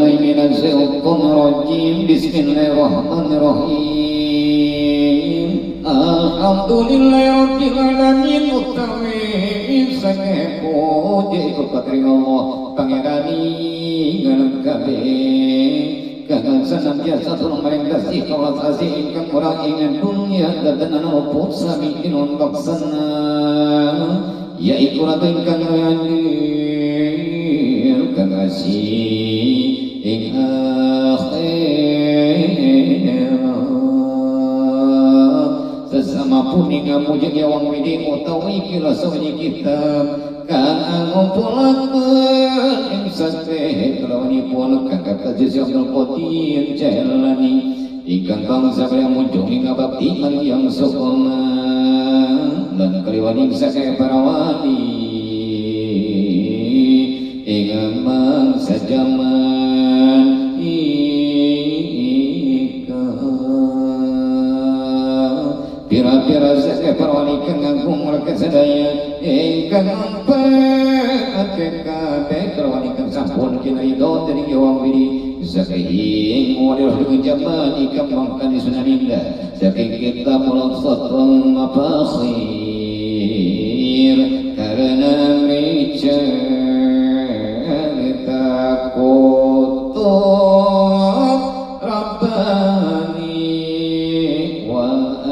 billahi minasyaitonir rajim. Bismillahirrahmanirrahim. Alhamdulillahirabbil alamin utawi saking puji iku katring Allah pangerani ngalem kabeh kang senantiasa tulung maring kasih kawelas asih ingkang ora ing dunya dadan ana luput sami dinun baksana yaiku ratu ingkang hadir kang asih ing akhirat sesama puninga mujeng wong widi utawi kila sawenyi kitab kang ngumpulaken ing sakeh kelawanipun kang kados Abdul Qadir Jailani ingkang bangsa kaya munjung ing ngabakti maring Yang Sukma lan kaliwani sakeh para wali ing mangsa jaman ika pira-pira sakeh para wali kang ngangkung mereka sadaya ingkang ngempetake kabeh kelawan ingkang sampun kinaidho dening Wong Widi saking walil jaman ikam mangkani sunaninda saking kita mulaqsatul mafakhir karena micerita kutub Rabbani wal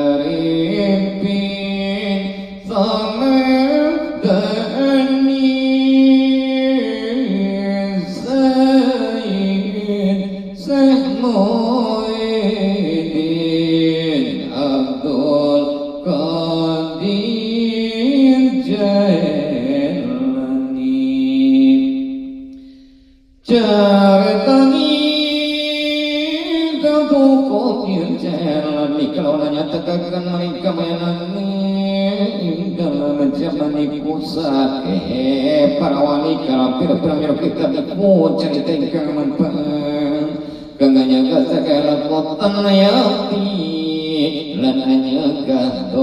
arifin samadani Sayyid Muhyiddin Abdul Qadir Jailani Caritani Abdul Qadir Jailani kalau nyatakakan mereka mayanani dalam zaman iku sakeh para wali kala pira-pira kitab iku cerita ingkang manfaat kang nyaga sakeh lakotan yati lan anyegah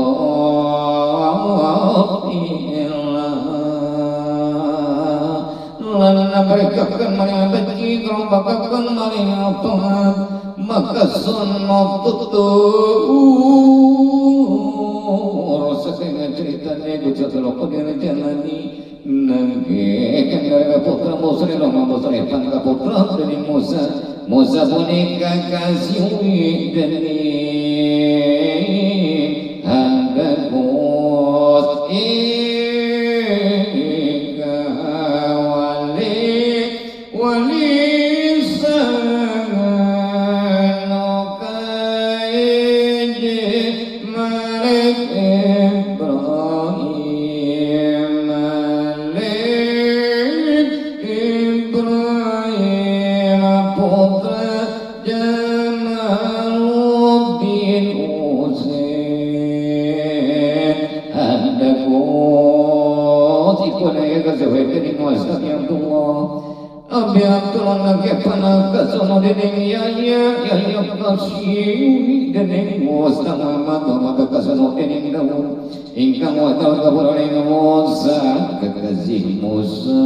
lan merekakan maring beci kerombakakan maring taat maka sunnah tutur saking ceritane Gusti Allah Qadir Jalani nangge kang dari putra Musa loma Musa pangka putra dening Musa Musa punika kasih dening hangga Gusti wali wali Abi Abdullah nake panakasono dening Yahya Yahya kasih dening Musa Muhammad Muhammad kasono dening Daud ingkang wadal kapura ing Musa kekasih Musa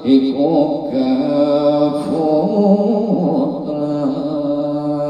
iku kafur.